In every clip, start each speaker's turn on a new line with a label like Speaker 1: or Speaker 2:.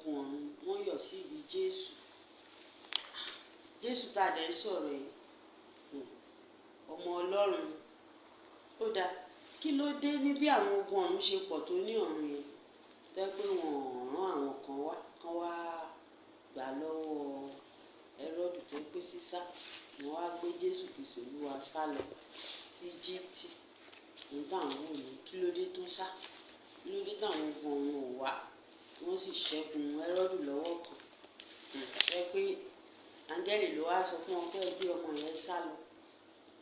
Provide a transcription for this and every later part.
Speaker 1: Ogun ọ̀run wọ́n yọ̀ sí ibi Jésù. Jésù tá a dẹ̀ ń sọ̀rọ̀ yìí, ọmọ Ọlọ́run. Ó dáa, kí ló dé ní bí àwọn ogun ọ̀run ṣe pọ̀ tó ní ọ̀run yẹn, tẹ́ pé wọ́n rán àwọn kan wá kán wá gbà lọ́wọ́ Hẹ́rọ́dù, tó pé sísá ni wọ́n á gbé Jésù Kristi Olúwa sá lọ sí Íjíbítì? Ohun táwọn wò ní, kí ló dé tó sá? Kí ló dé táwọn ogun ọ̀run ò wá, wọ́n sì ṣẹ́gun Hẹ́rọ́dù lọ́wọ́ kan, tẹ́ pé áńgẹ́lì ló wá sọ fún wọn pé ẹ gbé ọmọ yẹn sá lọ?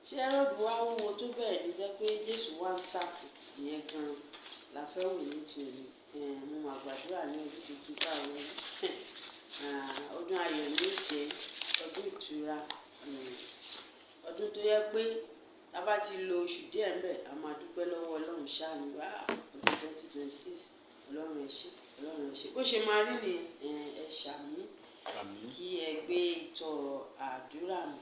Speaker 1: Ṣé Hẹ́rọ́dù wá wúwo tó bẹ́ẹ̀ ní jẹ́ pé Jésù wá ń sá? Ìyẹn gan-an la fẹ́ wò ní ti òní. Mo máa gbàdúrà ní ọdún tuntun táwọn ọdún ayọ̀ ní jẹ́, ọdún ìtura, ọdún tó yẹ pé tá a bá ti lo oṣù díẹ̀ ńbẹ̀, a máa dúpẹ́ lọ́wọ́ Ọlọ́run ṣáà ní wá ọdún 2026. Ọlọ́run, ẹ ṣé. Ọlọ́run, ẹ ṣé. Bó ṣe máa rí nìyẹn. Ẹ ṣàmín.
Speaker 2: Àmín.
Speaker 1: Kí ẹ gbé ìtọ̀ àdúrà mi.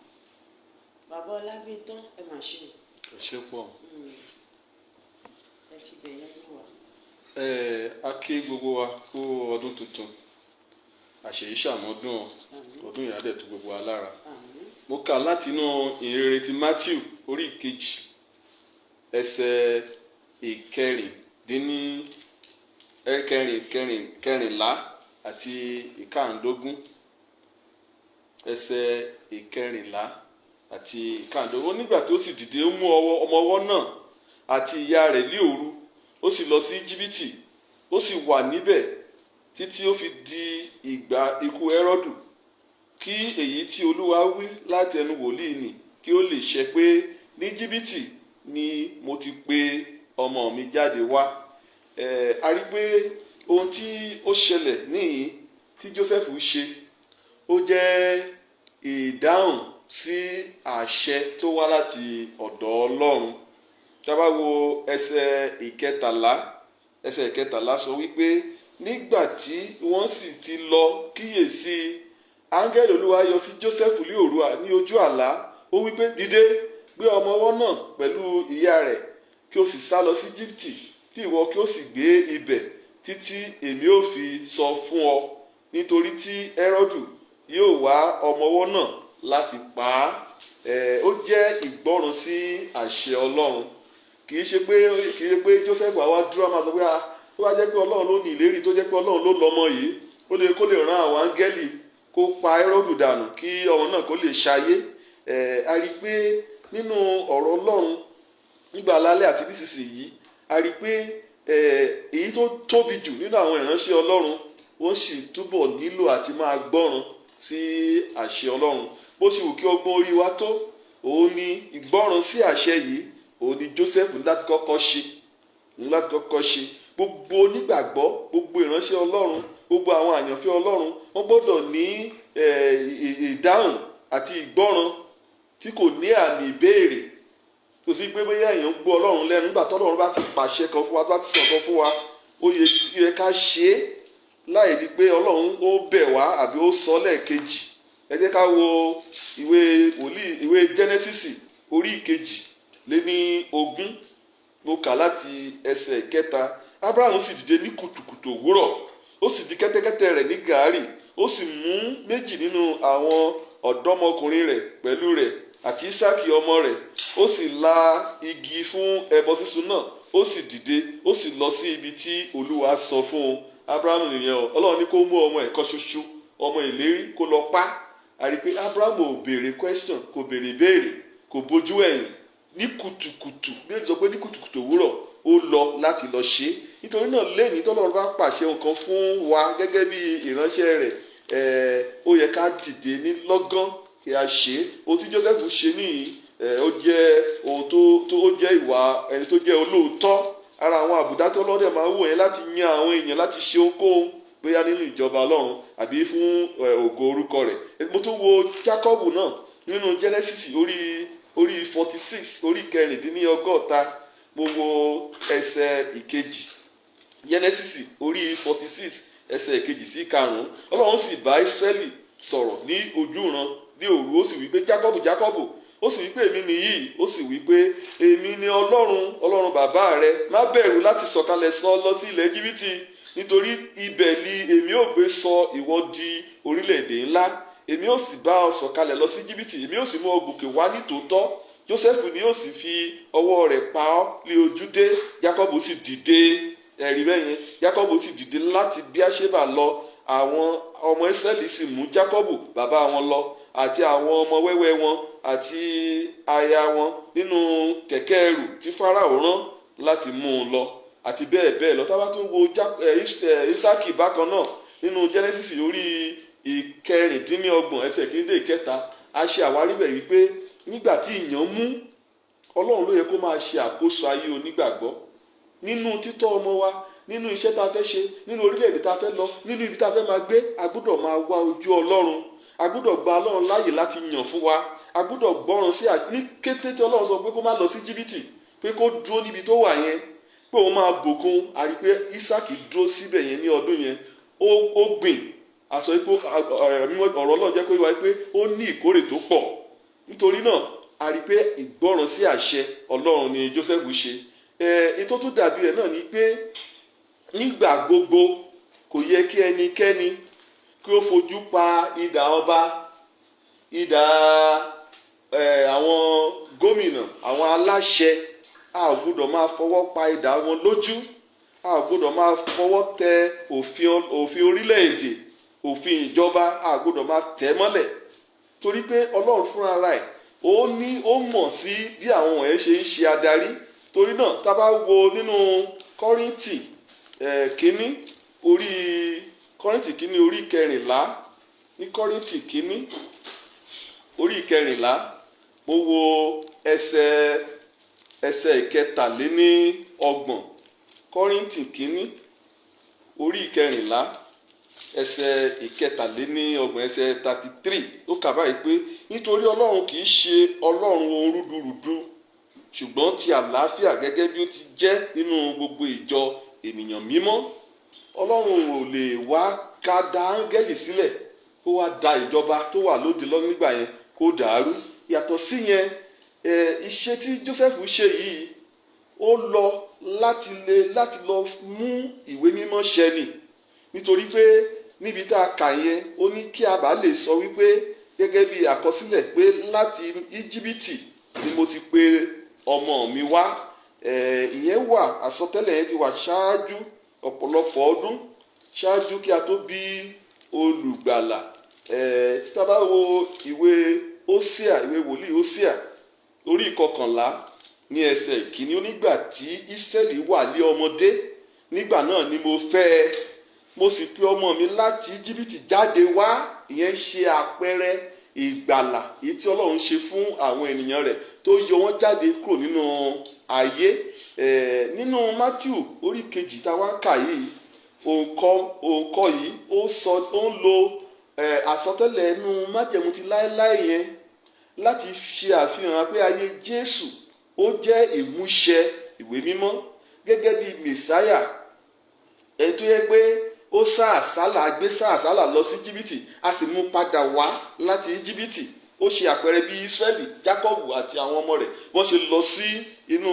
Speaker 1: Bàbá Ọlábíntán, ẹ mà ṣe o.
Speaker 2: Ẹ ṣé pọ̀.
Speaker 1: Ẹ fi bẹ̀yẹn yé wa.
Speaker 2: Ẹ a kí gbogbo wa kú ọdún tuntun, àṣèyí ṣàmọ́dún o.
Speaker 1: Àmín.
Speaker 2: Ọdún yìí á dẹ̀ tu gbogbo wa lára.
Speaker 1: Àmín.
Speaker 2: Mo kà látinú Ìhìnrere ti Matthew, orí 2, ẹsẹ̀ ìkẹrìndínní kẹrin kẹrin 14 àti 15, ẹsẹ̀ 14 àti 15. Nígbà tó sì dìde, ó mú ọwọ́ ọmọ ọwọ́ náà àti ìyá rẹ̀ lé òru, ó sì lọ sí Íjíbítì, ó sì wà níbẹ̀ títí ó fi di ìgbà ikú Hẹ́rọ́dù, kí èyí tí Olúwa wí láti ẹnu wòlíì nì kí ó lè ṣẹ pé, "Ní Íjíbítì ni mo ti pe ọmọ mi jáde wá." A rí pé ohun tí ó ṣẹlẹ̀ níyìn tí Joseph ṣe, ó jẹ́ ìdáhùn sí àṣẹ tó wá láti ọ̀dọ̀ Ọlọ́run. Tá a bá wo ẹsẹ̀ 13, ẹsẹ̀ 13 sọ wípé, nígbà tí wọ́n sì ti lọ, kíyèsí, áńgẹ́lì Olúwa yọ sí Joseph ní òru ní ojú àlá. Ó wípé, "Dìde, gbé ọmọ ọwọ́ náà pẹ̀lú ìyá rẹ̀, kí o sì sá lọ sí Íjíbítì, kí ìwọ kí o sì gbé ibẹ̀ títí èmi ò fi sọ fún ọ, nítorí tí Hẹ́rọ́dù yóò wá ọmọ ọwọ́ náà láti pa á." Ó jẹ́ ìgbọ́ràn sí àṣẹ Ọlọ́run. Kì í ṣe pé Joseph àwa dúró máa sọ pé, ah, tó bá jẹ́ pé Ọlọ́run ló ní ìlérí, tó jẹ́ pé Ọlọ́run ló lọ́mọ yìí, ó lè kó lè rán àwọn áńgẹ́lì kó pa Hẹ́rọ́dù dànù kí ọmọ náà kó lè ṣayé. A rí i pé nínú ọ̀rọ̀ Ọlọ́run nígbà lálẹ́ àti nísinsìnyí, a rí i pé èyí tó tóbi jù nínú àwọn ìránṣẹ́ Ọlọ́run, wọ́n sì túbọ̀ nílò àti máa gbọ́ràn sí àṣẹ Ọlọ́run. Bó ṣe wù kí ọgbọ́n orí wa tó, òun ni ìgbọ́ràn sí àṣẹ yìí, òun ni Joseph ní láti kọ́kọ́ ṣe, ní láti kọ́kọ́ ṣe. Gbogbo onígbàgbọ́, gbogbo ìránṣẹ́ Ọlọ́run, gbogbo àwọn àyànfẹ́ Ọlọ́run, wọ́n gbọ́dọ̀ ní ìdáhùn àti ìgbọ́ràn tí kò ní àmì ìbéèrè. Kò sí pé bóyá èèyàn ń gbọ́ Ọlọ́run lẹ́nu. Nígbà tọ́lọ́run bá ti pàṣẹ kan fún wa, tó bá ti sọ kan fún wa, ó yẹ ká ṣe é láì di pé Ọlọ́run ó bẹ̀ wá àbí ó sọ lẹ́ẹ̀kejì. Ẹ jẹ́ ká wo ìwé wòlíì, ìwé Genesis, orí 22. Mo kà láti ẹsẹ̀ 3. Abraham sì dìde ní kùtùkùtù òwúrọ̀, ó sì di kẹ́tẹ́kẹ́tẹ́ rẹ̀ ní gàárì, ó sì mú méjì nínú àwọn ọ̀dọ́mọkùnrin rẹ̀ pẹ̀lú rẹ̀ àti Isaki ọmọ rẹ̀, ó sì la igi fún ẹbọ sísun náà, ó sì dìde, ó sì lọ sí ibi tí Olúwa sọ fún un. Abraham nìyẹn o. Ọlọ́run ní kó mú ọmọ ẹ̀ kan ṣoṣo, ọmọ ìlérí, kó lọ pa. A rí i pé Abraham ò béèrè question, kò béèrè béèrè, kò bójú ẹ̀yìn. Ní kùtùkùtù, bí ó ti sọ pé ní kùtùkùtù òwúrọ̀, ó lọ láti lọ ṣe é. Nítorí náà, lẹ́yìn tọ́lọ́run bá pàṣẹ nǹkan fún wa gẹ́gẹ́ bí ìránṣẹ́ rẹ̀, ó yẹ ká dìde ní lọ́gán kí a ṣe é. Ohun tí Joseph ṣe nìyí, ó jẹ́ ohun tó ó jẹ́ ìwà ẹni tó jẹ́ olóòótọ́. Ara àwọn àbùdá tó lọ́dẹ̀ máa ń wò yẹn láti yan àwọn èèyàn láti ṣe ohunkóhun, bóyá nínú ìjọba Ọlọ́run àbí fún ògo orúkọ rẹ̀. Mo tún wo Jacob náà nínú Genesis, orí 46, orí 46. Mo wo ẹsẹ̀ 2. Genesis orí 46, ẹsẹ̀ 2 sí 5. Ọlọ́run sì bá Ísírẹ́lì sọ̀rọ̀ ní ojúran ní òru, ó sì wí pé, "Jacob, Jacob." Ó sì wí pé, "Èmi nìyí." Ó sì wí pé, "Èmi ni Ọlọ́run, Ọlọ́run bàbá rẹ. Má bẹ̀rù láti sọ̀kalẹ̀ sọ lọ sí ilẹ̀ Íjíbítì." Nítorí ibẹ̀ ni èmi ò gbé sọ ìwọ di orílẹ̀-èdè ńlá. Èmi ò sì bá ọ sọ̀kalẹ̀ lọ sí Íjíbítì, èmi ò sì mú ọ gòkè wá ní tòótọ́. Jósẹ́fù ni yóò sì fi ọwọ́ rẹ̀ pa ọ́ lé ojú dé. Jákọ́bù sì dìde. Ẹ̀rí bẹ́ẹ̀ yẹn, Jákọ́bù sì dìde láti Bíáṣébà lọ. Àwọn ọmọ Ísírẹ́lì sì mú Jákọ́bù bàbá wọn lọ, àti àwọn ọmọ wẹ́wẹ́ wọn àti aya wọn, nínú kẹ̀kẹ́ ẹrù tí Fáráò rán láti mú un lọ, àti bẹ́ẹ̀ bẹ́ẹ̀ lọ. Tá bá tún wo Ísákì bákan náà nínú Genesis orí 26, ẹsẹ̀ 1 dé 3, a ṣe àwárí bẹ̀ wípé nígbà tí ìyàn mú, Ọlọ́run ló yẹ kó máa ṣe àkóso ayé onígbàgbọ́ nínú títọ́ ọmọ wa, nínú iṣẹ́ tá a fẹ́ ṣe, nínú orílẹ̀-èdè tá a fẹ́ lọ, nínú ibi tá a fẹ́ máa gbé. A gbọ́dọ̀ máa wá ojú Ọlọ́run, a gbọ́dọ̀ gba Ọlọ́run láàyè láti yàn fún wa, a gbọ́dọ̀ gbọ́ràn sí àṣẹ. Ní kété tí Ọlọ́run sọ pé kó má lọ sí Íjíbítì, pé kó dúró níbi tó wà yẹn, pé òun máa bùkún, a rí pé Ísákì dúró síbẹ̀ yẹn ní ọdún yẹn. Ó gbìn, a sọ pé ọ̀rọ̀ Ọlọ́run jẹ́ kó yé wa pé ó ní ìkórè tó pọ̀. Nítorí náà, a rí pé ìgbọ́ràn sí àṣẹ Ọlọ́run ni Joseph ṣe. Ètò tó dàbí rẹ̀ náà ni pé nígbà gbogbo, kò yẹ kí ẹnikẹ́ni kí ó fojú pa idà ọba, idà àwọn gómìnà, àwọn aláṣẹ. A ò gbọ́dọ̀ máa fọwọ́ pa idà wọn lójú, a ò gbọ́dọ̀ máa fọwọ́ tẹ òfin orílẹ̀-èdè, òfin ìjọba, a ò gbọ́dọ̀ máa tẹ̀ mọ́lẹ̀, torí pé Ọlọ́run fúnra ẹ̀ ó ní ó mọ̀ sí bí àwọn wọ̀nyẹn ṣe ń ṣe adarí. Torí náà, tá a bá wo nínú Kọ́ríńtì kínní, orí Kọ́ríńtì kínní orí 14, ní Kọ́ríńtì kínní orí 14, mo wo ẹsẹ̀ 33. Kọ́ríńtì kínní orí 14, ẹsẹ̀ 33, ẹsẹ̀ 33, ó kà báyìí pé, "Nítorí Ọlọ́run kì í ṣe Ọlọ́run ohun rúdurùdu, ṣùgbọ́n ti àlàáfíà, gẹ́gẹ́ bí ó ti jẹ́ nínú gbogbo ìjọ ènìyàn mímọ́." Ọlọ́run ò lè wá ká da áńgẹ́lì sílẹ̀ kó wá da ìjọba tó wà lóde lọ nígbà yẹn kó dàrú. Yàtọ̀ sí yẹn, iṣẹ́ tí Joseph ṣe yìí, ó lọ láti lọ mú ìwé mímọ́ ṣẹ ni, nítorí pé níbi tá a kà yẹn, ó ní kí a bá lè sọ wípé gẹ́gẹ́ bí àkọsílẹ̀ pé láti Íjíbítì ni mo ti pe ọmọ mi wá. Ìyẹn wà, àsọtẹ́lẹ̀ yẹn ti wà ṣáájú, ọ̀pọ̀lọpọ̀ ọdún ṣáájú kí a tó bí olùgbàlà. Tá a bá wo ìwé Hósíà, ìwé wòlíì Hósíà orí 11 ní ẹsẹ̀ 1, "Onígbà tí Ísírẹ́lì wà lé ọmọdé, nígbà náà ni mo fẹ́ ẹ, mo sì pe ọmọ mi láti Íjíbítì jáde wá." Ìyẹn ṣe àpẹẹrẹ ìgbàlà èyí tí Ọlọ́run ṣe fún àwọn ènìyàn rẹ̀, tó yọ wọ́n jáde kúrò nínú ayé. Nínú Matthew orí 2 tá a wá kà yìí, òǹkọ yìí, ó sọ, ó ń lo àsọtẹ́lẹ̀ ẹnu májẹ̀mú ti láéláé yẹn láti ṣe àfihàn pé ayé Jésù, ó jẹ́ ìmúṣẹ ìwé mímọ́ gẹ́gẹ́ bí Mẹsáyà, ẹni tó yẹ pé ó sá àsálà, gbé sá àsálà lọ sí Íjíbítì, a sì mú padà wá láti Íjíbítì. Ó ṣe àpẹẹrẹ bí Ísírẹ́lì, Jákọ́bù àti àwọn ọmọ rẹ̀, wọ́n ṣe lọ sí inú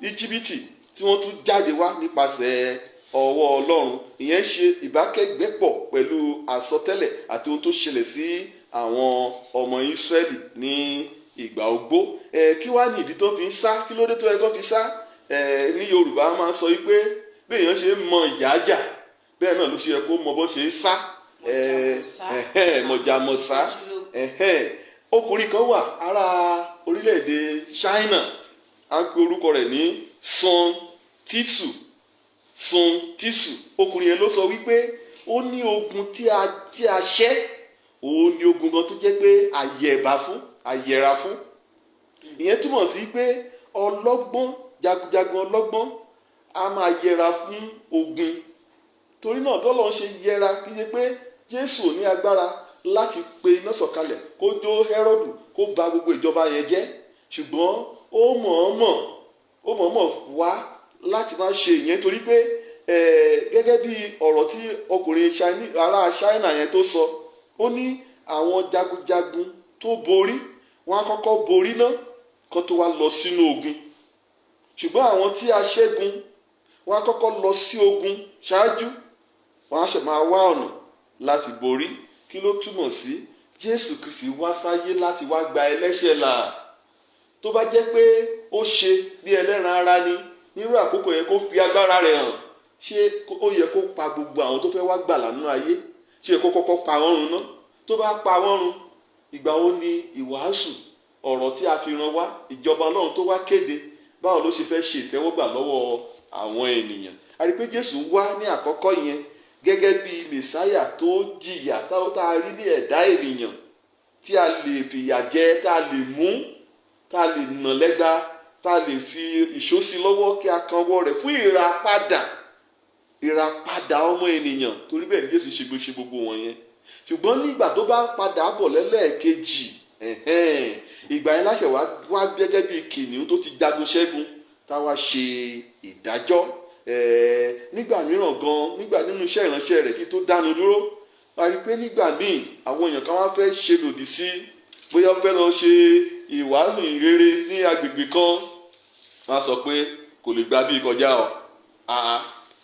Speaker 2: Íjíbítì tí wọ́n tún jáde wá nípasẹ̀ ọwọ́ Ọlọ́run. Ìyẹn ṣe ìbákẹ́gbẹ́pọ̀ pẹ̀lú àsọtẹ́lẹ̀ àti ohun tó ṣẹlẹ̀ sí àwọn ọmọ Ísírẹ́lì ní ìgbà ogbó. Kí wá ní ìdí tó fi ń sá? Kí ló dé tó yẹ kó fi sá? Ní Yorùbá máa ń sọ wípé bí èèyàn ṣe ń mọ ìjà jà, bẹ́ẹ̀ náà ló ṣe yẹ kó mọ bó ṣe ń sá. Mọ̀jàmọ̀sá. Ọkùnrin kan wà, ará orílẹ̀-èdè China, à ń pe orúkọ rẹ̀ ní Sun Tzu. Sun Tzu, ọkùnrin yẹn ló sọ wípé ó ní ogun tí a ṣẹ́, òun ni ogun kan tó jẹ́ pé àyẹ̀bá fún, àyẹ̀ra fún. Ìyẹn túmọ̀ sí pé ọlọ́gbọ́n, jagunjagun ọlọ́gbọ́n a máa yẹra fún ogun. Torí náà, bí Ọlọ́run ṣe yẹra, kí ṣe pé Jésù ò ní agbára láti pe iná sọ̀kalẹ̀ kó jó Hẹ́rọ́dù, kó bà gbogbo ìjọba yẹn jẹ́, ṣùgbọ́n ó mọ̀ọ́mọ̀ wá láti má ṣe ìyẹn, torí pé gẹ́gẹ́ bí ọ̀rọ̀ tí ọkùnrin ará China yẹn tó sọ, ó ní àwọn jagunjagun tó borí, wọ́n á kọ́kọ́ borí ná kó tó wá lọ sínú ogun, ṣùgbọ́n àwọn tí a ṣẹ́gun, wọ́n á kọ́kọ́ lọ sí ogun ṣáájú. Wọ́n á ṣe máa wá ọ̀nà láti borí. Kí ló túmọ̀ sí? Jésù Kristi wá sáyé láti wá gba ẹlẹ́ṣẹ̀ là. Tó bá jẹ́ pé ó ṣe bí ẹlẹ́ran ara ni nírú àkókò yẹn, kó fi agbára rẹ̀ hàn, ṣé ó yẹ kó pa gbogbo àwọn tó fẹ́ wá gbàlà nínú ayé? Ṣé yẹ kó kọ́kọ́ pa wọ́n run ná? Tó bá pa wọ́n run, ìgbà wo ni ìwàásù ọ̀rọ̀ tí a fi rán wá, ìjọba Ọlọ́run tó wá kéde, báwo ló ṣe fẹ́ ṣe ìtẹ́wọ́gbà lọ́wọ́ àwọn ènìyàn? A rí i pé Jésù wá ní àkọ́kọ́ yẹn gẹ́gẹ́ bí Mẹ̀sáyà tó jìyà, tá a rí ní ẹ̀dá ènìyàn tí a lè fìyà jẹ, tá a lè mú, tá a lè nà lẹ́gba, tá a lè fi ìṣó sí lọ́wọ́ kí a kan ọwọ́ rẹ̀ fún ìràpadà ọmọ ènìyàn. Torí bẹ́ẹ̀ ni Jésù ṣe gbogbo wọn yẹn. Ṣùgbọ́n nígbà tó bá padà bọ̀ lẹ́lẹ́ẹ̀kejì, ìgbà yẹn láṣẹ wá gẹ́gẹ́ bí kìnìún tó ti jagun ṣẹ́gun, tá wá ṣe ìdájọ́. Nígbà mìíràn gan, nígbà nínú iṣẹ́ ìránṣẹ́ rẹ̀, kí tó dánu dúró, a rí i pé nígbà míì àwọn èèyàn kan wá fẹ́ ṣe lòdì sí, bóyá ó fẹ́ lọ ṣe ìwàásù ìrere ní agbègbè kan, wọ́n á sọ pé kò lè gba bíi kọjá o.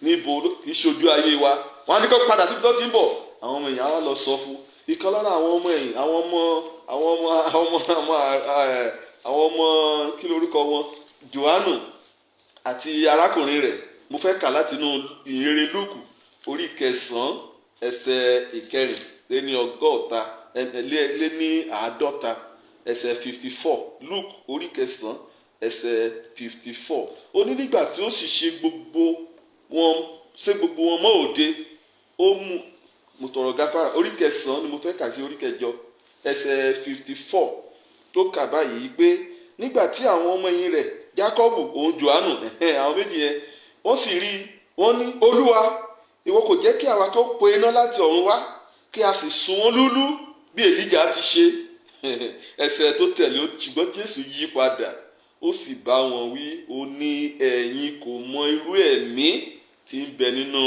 Speaker 2: Níbo? Kì í ṣojú ayé wa. Wọ́n á ní kó padà síbi tó ti ń bọ̀. Àwọn ọmọ èèyàn á wá lọ sọ fún ìkan lára àwọn ọmọ ẹ̀yìn, àwọn ọmọ, kí lorúkọ wọn, Jòhánù àti arákùnrin rẹ̀. Mo fẹ́ kà láti inú ìhìnrere Lúùkù, orí 9, ẹsẹ̀ 64, 51, ẹsẹ̀ 54. Luke orí 9, ẹsẹ̀ 54. Ó ní nígbà tí ó sì ṣe gbogbo wọn mọ́ òde, ó mú, mo tọrọ gáfárà, orí 9 ni mo fẹ́ kà sí orí 8, ẹsẹ̀ 54, tó kà báyìí pé nígbà tí àwọn ọmọ ẹ̀yìn rẹ̀, Jákọ́bù òun Jòhánù, àwọn méjì yẹn, wọ́n sì rí i, wọ́n ní, "Olúwa, ìwọ kò jẹ́ kí àwa kó pe iná láti ọ̀run wá, kí a sì sun wọ́n lúlú bí Èlíjà ti ṣe?" Ẹsẹ̀ tó tẹ̀lé, ṣùgbọ́n Jésù yí padà, ó sì bá wọn wí, ó ní, "Ẹ̀yin kò mọ irú ẹ̀mí tí ń bẹ nínú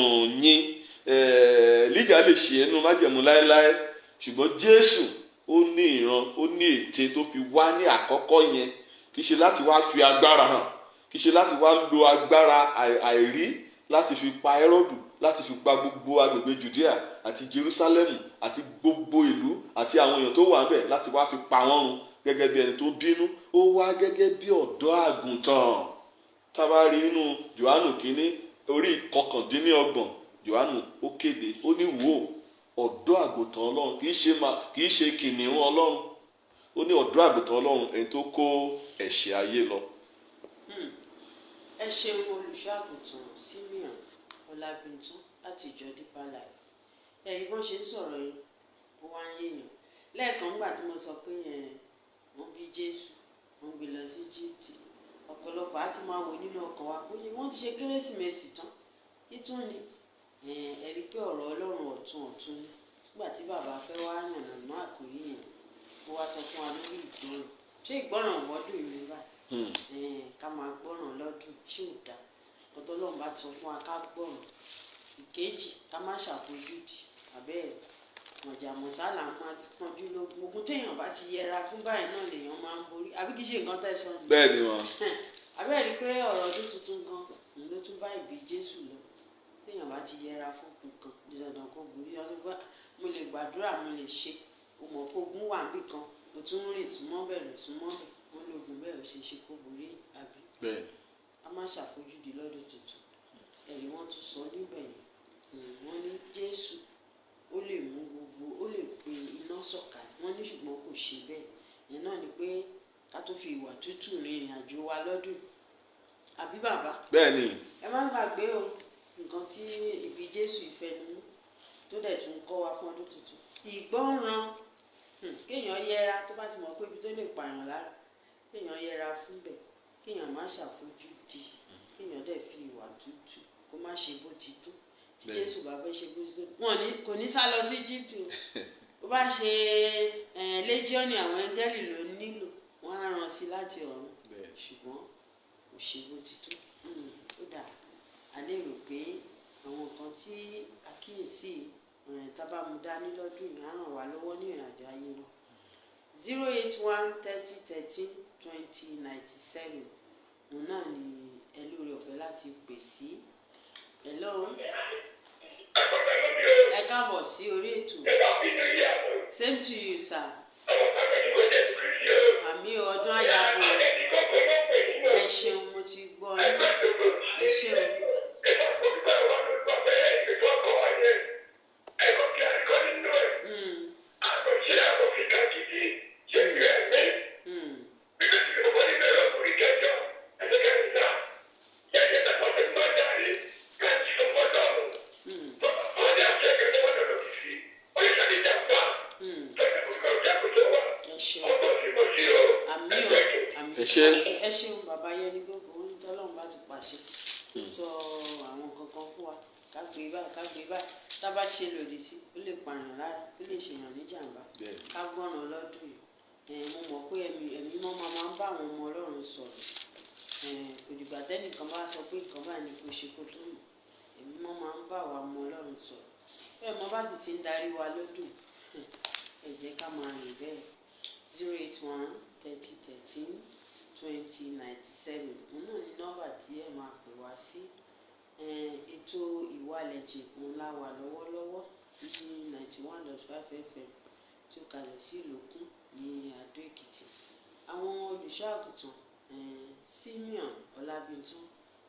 Speaker 2: yín." Èlíjà lè ṣe ẹnu májẹ̀mú láéláé, ṣùgbọ́n Jésù, ó ní ìran, ó ní ète tó fi wá ní àkọ́kọ́ yẹn. Kì í ṣe láti wá fi agbára hàn, kì í ṣe láti wá lo agbára àìrí láti fi pa Hẹ́rọ́dù, láti fi pa gbogbo agbègbè Judea àti Jerusalem àti gbogbo ìlú àti àwọn èèyàn tó wà ńbẹ̀, láti wá fi pa wọ́n run gẹ́gẹ́ bí ẹni tó bínú. Ó wá gẹ́gẹ́ bí ọ̀dọ́ àgùntàn. Tá a bá rí nínú Jòhánù kínní, orí 29, Jòhánù ó kéde, ó ní, "Wò, ọ̀dọ́ àgùntàn Ọlọ́run," kì í ṣe kìnìún Ọlọ́run. Ó ní, "Ọ̀dọ́ àgùntàn Ọlọ́run, ẹni tó kó ẹ̀ṣẹ̀ ayé lọ."
Speaker 1: Ẹ ṣeun, olùṣọ́ àgùntàn Simeon Ọlábìntún láti ìjọ Deeper Life. Ẹ̀rí bọ́n ṣe ń sọ̀rọ̀ yẹn, ó wá ń yéèyàn lẹ́ẹ̀kan. Nígbà tí mo sọ pé wọ́n bí Jésù, wọ́n gbé lọ sí Íjíbítì, ọ̀pọ̀lọpọ̀ á ti máa wò nínú ọkàn wa pé wọ́n ti ṣe Kérésìmesì tán, títún ni. Ẹ rí pé ọ̀rọ̀ Ọlọ́run ọ̀tun ọ̀tun ni. Nígbà tí bàbá fẹ́ wá yànnà náà àkòrí yẹn, ó wá sọ fún wa lórí ìgbọràn. Ṣé ìgbọràn wọ́dún ìlú báyìí? Ká máa gbọ́ràn lọ́dún, ṣé ò dáa? Ọ̀tọ̀ Ọlọ́run bá ti sọ fún wa ká gbọ́ràn. Ìkejì, ká má ṣàfojúdi àbẹ́ẹ̀ mọ̀jàmọ̀sá là ń máa pọ́njú lógún. Ogun téèyàn bá ti yẹra fún báyìí náà lèèyàn máa ń borí, àbí kì í ṣe nǹkan tẹ́ sọ ni?
Speaker 2: Bẹ́ẹ̀ ni wọn.
Speaker 1: Àbẹ́ẹ̀ rí i pé ọ̀rọ̀ ọdún tuntun gan òun ló tún bá ìbí Jésù lọ. Téèyàn bá ti yẹra fún nǹkan, di dandan kó borí. Ọdún bá mo lè gbàdúrà, mo lè ṣe, o mọ̀ pé ogun wà níbì kan, o tún ń rìn súnmọ́ bẹ́ẹ̀, rìn súnmọ́ bẹ́ẹ̀, wọ́n lóògùn bẹ́ẹ̀, ò ṣe é ṣe kó borí, àbí?
Speaker 2: Bẹ́ẹ̀.
Speaker 1: A má ṣàfojúdi lọ́dún tuntun. Ẹ̀rí wọ́n tún sọ níbẹ̀ yẹn, wọ́n ní Jésù ó lè mú gbogbo, ó lè pe iná sọ̀kalẹ̀, wọ́n ní ṣùgbọ́n kò ṣe bẹ́ẹ̀. Yẹn náà ni pé ká tó fi ìwà tútù rin ìrìn àjò wa lọ́dún, àbí bàbá?
Speaker 2: Bẹ́ẹ̀ ni.
Speaker 1: Ẹ má gbàgbé o, nǹkan tí ìbí Jésù ìfẹnumú tó dẹ̀ tún kọ́ wa fún ọdún tuntun, ìgbọ́ràn, kéèyàn yẹra tó bá ti mọ̀ pé ibi tó lè pààyàn lára, kéèyàn yẹra fún bẹ̀, kéèyàn má ṣàfojúdi, kéèyàn dẹ̀ fi ìwà tútù, kó má ṣe bó ti tó. Tí Jésù bá fẹ́ ṣe bó ti tó, wọn ní kò ní sá lọ sí Egypt o. Bó bá ṣe lẹ́jíọ́nì àwọn ẹngẹ́lì ló nílò, wọ́n á rán sí láti ọ̀run, ṣùgbọ́n kò ṣe bó ti tó. Ó dà, a lérò pé àwọn nǹkan tí àkíyèsí tábàmù dání lọ́dún yìí á ràn wá lọ́wọ́ ní ìrìnàjò ayé wa. 08130132097, òun náà ni ẹ lóore ọ̀fẹ́ láti pè sí. Hello. Ẹ káàbọ̀ sí orí ètò. Same to you, sir. Àmì ọdún àyàbò. Ẹ ṣeun, mo ti gbọ́ yín. Ẹ ṣeun. Mm, mm. Mm, mm. Ẹ ṣeun. Àmì o, àmì.
Speaker 2: Ẹ ṣé.
Speaker 1: Ẹ ṣeun bàbá yẹn ní gbogbo ohun tọ́lọ́run bá ti pàṣẹ. Ó sọ àwọn kankan fún wa. Ká gbé báyìí, ká gbé báyìí. Tá bá ṣe lòdì sí, ó lè pààyàn lára, ó lè ṣèyàn ní jàǹbá.
Speaker 2: Bẹ́ẹ̀ni.
Speaker 1: Ká gbọ́ràn lọ́dún yìí. Mo mọ̀ pé ẹ̀mí mọ́ máa ń bá àwọn ọmọ Ọlọ́run sọ̀rọ̀. Kò dìgbà tẹ́nìkan bá sọ pé nǹkan báyìí ni kò ṣe kó tó mọ̀. Ẹ̀mí mọ́ máa ń bá àwa ọmọ Ọlọ́run sọ̀rọ̀. Bẹ́ẹ̀ mọ́ bá sì ti ń darí wa lọ́dún. Ẹ jẹ́ ká máa rìn bẹ́ẹ̀. 081 30 13 20 97. Òun náà ni nọ́mbà tí ẹ máa pè wá sí. Ètò ìwalẹ̀jìn òun la wà lọ́wọ́lọ́wọ́ ní 91.5 FM tí ó kalẹ̀ sí Ìlókùn ní Adó Èkìtì. Àwọn olùṣọ́ àgùntàn Simeon Ọlábíntún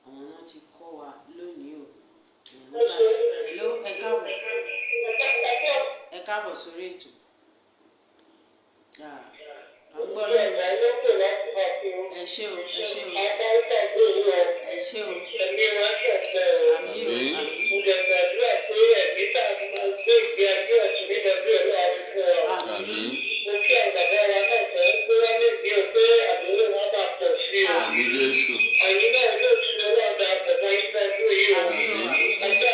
Speaker 1: àwọn náà ti kọ́ wa lónìí o. Hello, ẹ káàbọ̀, ẹ káàbọ̀ sórí ètò. À ń gbọ́ yín. Ẹ ṣé o, ẹ ṣé o, ẹ ṣé o. Àmín o,
Speaker 2: Àmín.
Speaker 1: àmín.
Speaker 2: Àmín.
Speaker 1: Àmín.
Speaker 2: Àmín Jésù.
Speaker 1: Àmín o,
Speaker 2: Àmín.
Speaker 1: àmín Jésù.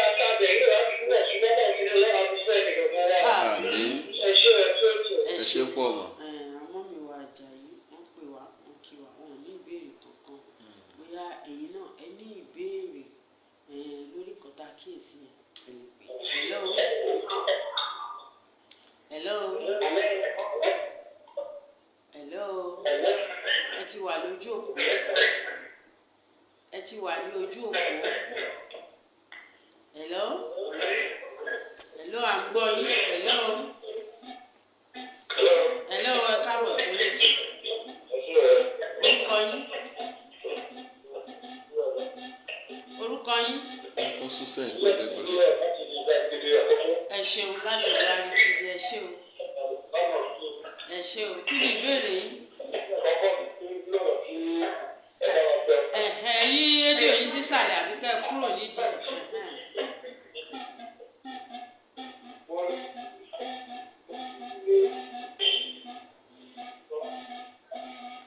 Speaker 2: Àmín.
Speaker 1: Ẹ
Speaker 2: Ẹ ṣé pọ̀ mọ́.
Speaker 1: Àwọn mi wà Àjàyí, wọ́n pè wá, wọ́n kí wa, wọn ò ní ìbéèrè kankan. Bóyá ẹ̀yin náà ẹ ní ìbéèrè lórí nǹkan tá a kíyèsí yẹn, ẹ lè pè. Hello. Hello. Hello. Ẹ ti wà lójú òpó. Ẹ ti wà ní ojú òpó. Hello. Hello, à ń gbọ́ yín. Hello. Hello, ẹ káàbọ̀ sórí ètò. Orúkọ yín. Orúkọ yín.
Speaker 2: Ó sún sẹ́yìn kúrò lẹ́gbẹ̀ẹ́.
Speaker 1: Ẹ ṣeun láti wá ní ibi ẹ ṣé o. Ẹ ṣé o. Kí ni ìbéèrè yín? Ẹ̀hẹ̀, yí rédíò yín sísàlẹ̀ àbí kẹ́ ẹ kúrò nídìí ẹ̀. Ẹ̀hẹ̀n.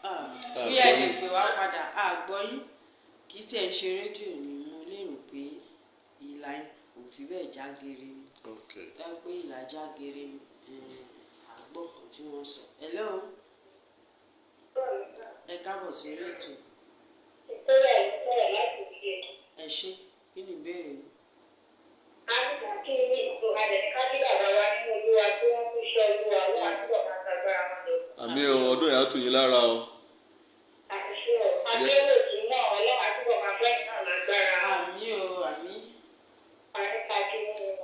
Speaker 1: Ah, bí ẹ lè pè wá padà, a gbọ́ yín. Kì í tiẹ̀ ń ṣe rédíò ni mo lérò pé ìlà yẹn kò fi bẹ́ẹ̀ já geere ni.
Speaker 2: Okay.
Speaker 1: Dá pé ìlà já geere ni, àgbọ̀ kan tí wọ́n sọ. Hello, ẹ káàbọ̀ sórí ètò. Ẹ ṣé, kí ni ìbéèrè yín?
Speaker 2: Àmín o, ọdún yìí á tù yín lára o.
Speaker 1: Àmín o, àmín.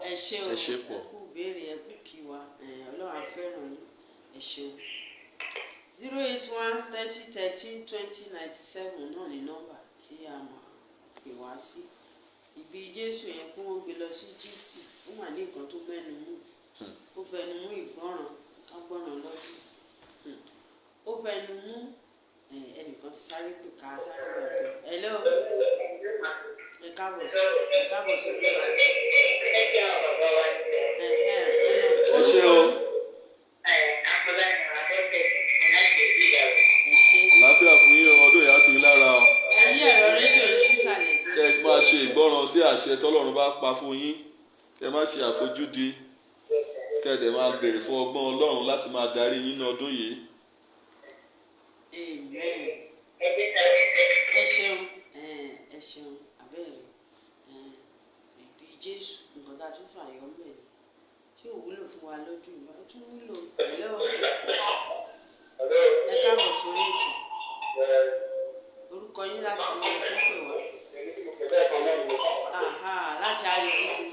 Speaker 1: Ẹ ṣé o,
Speaker 2: Ẹ ṣé pọ̀.
Speaker 1: ẹ kú ìbéèrè, ẹ kú kí wa. Ọlọ́run á fẹ́ràn yín. Ẹ ṣeun. 081 30 13 20 97 náà ni nọ́mbà tí a máa pè wá sí. Ìbí Jésù yẹn kí wọ́n gbé lọ sí Íjíbítì, ó mà ní nǹkan tó mẹ́nu mú. Ó fẹnu mú ìgbọ́ràn, ká gbọ́ràn lọ́dún. Ó fẹnu mú ẹnìkan ti sáré pè ká sáré gbàgbé. Hello, ẹ káàbọ̀ sí, ẹ káàbọ̀ sí ètò. Ẹ̀hẹ́n,
Speaker 2: Ẹ ṣé o.
Speaker 1: Ẹ ṣé.
Speaker 2: Àlàáfíà fún yín o, ọdún yìí á tù yín lára o.
Speaker 1: Ẹ yí ẹ̀rọ rédíò yín sísàlẹ̀ dé.
Speaker 2: Kẹ́ ẹ máa ṣe ìgbọ́ràn sí àṣẹ tọ́lọ́run bá pa fún yín. Kẹ́ ẹ má ṣe àfojúdi. Kẹ́ ẹ dẹ̀ máa béèrè fún ọgbọ́n Ọlọ́run láti máa darí yín ní ọdún yìí.
Speaker 1: Amen. Ẹ ṣeun, ẹ ṣeun, abẹ́rẹ́ ìbí Jésù nǹkan tá a tún fà yọ mẹ́rin tí ò wúlò fún wa lọ́dún yìí, ó tún wúlò. Hello, ẹ káàbọ̀ sórí ètò. Orúkọ yín láti ibi ẹ ti ń pè wá. Aha, láti Arigidi.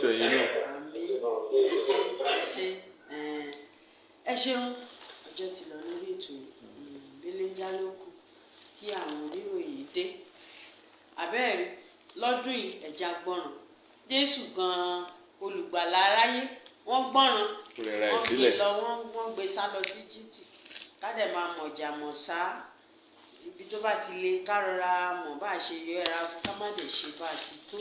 Speaker 2: tẹ̀yìn náà.
Speaker 1: Àmín. Ẹ ṣé, ẹ ṣé, ẹ ṣeun. Ọjọ́ ti lọ lórí ètò yìí. Belenja ló kù kí àwọn oníròyìn dé. Àbẹ́ẹ̀rí lọ́dún yìí, ẹ̀já gbọ́ràn. Jésù gan-an, olùgbàlà aráyé, wọ́n gbọ́ràn.
Speaker 2: Ó rẹra ẹ̀
Speaker 1: Wọ́n gbé
Speaker 2: sílẹ̀.
Speaker 1: lọ, wọ́n gbé sá lọ sí Íjíbítì. Ká dẹ̀ máa mọ̀jà mọ̀ sá ibi tó bá ti le, ká rọra mọ̀ bá a ṣe yẹra fún, ká má dẹ̀ ṣe bá a ti tó,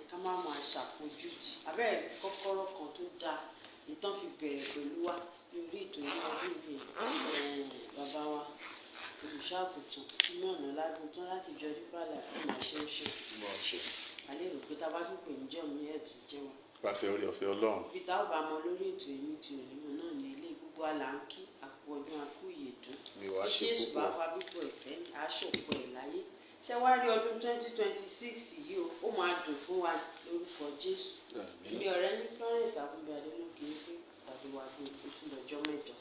Speaker 1: ká má mọ àṣàfojúdi. Abẹ́rẹ́ kọ́kọ́rọ́ kan tó dáa ìtàn fi bẹ̀rẹ̀ pẹ̀lú wa ní orí ètò ní ọdún yìí, bàbá wa olùṣọ́àgùtàn Simeon Ọlágúntán láti jọ Deeper Life fún màá ṣe ń ṣe. A lérò pé tá a bá tún pè ní jọ́mi, ẹ̀ tún jẹ́ wa.
Speaker 2: Pàṣẹ orí ọ̀fẹ́ Ọlọ́run.
Speaker 1: Ibi tá a bá mọ lórí ètò yìí ní ti òní mọ̀ náà ní ilé gbogbo àlà ń kí àkú ọdún, àkú ìyèdún.
Speaker 2: Mi wàá ṣe
Speaker 1: Jésù bá
Speaker 2: púpọ̀.
Speaker 1: fa bíbọ̀ ẹ̀sẹ̀ aṣọ̀pọ̀ ẹ̀ láyé. Ṣé wàá rí ọdún 2026 yìí o, ó máa dùn fún wa lórúkọ Jésù.
Speaker 2: Àmín.
Speaker 1: Èmi ọ̀rẹ́ ní Florence Àfúnbí Adélókè ń pé pàdé wa bí o tún lọ́jọ́ mẹ́jọ.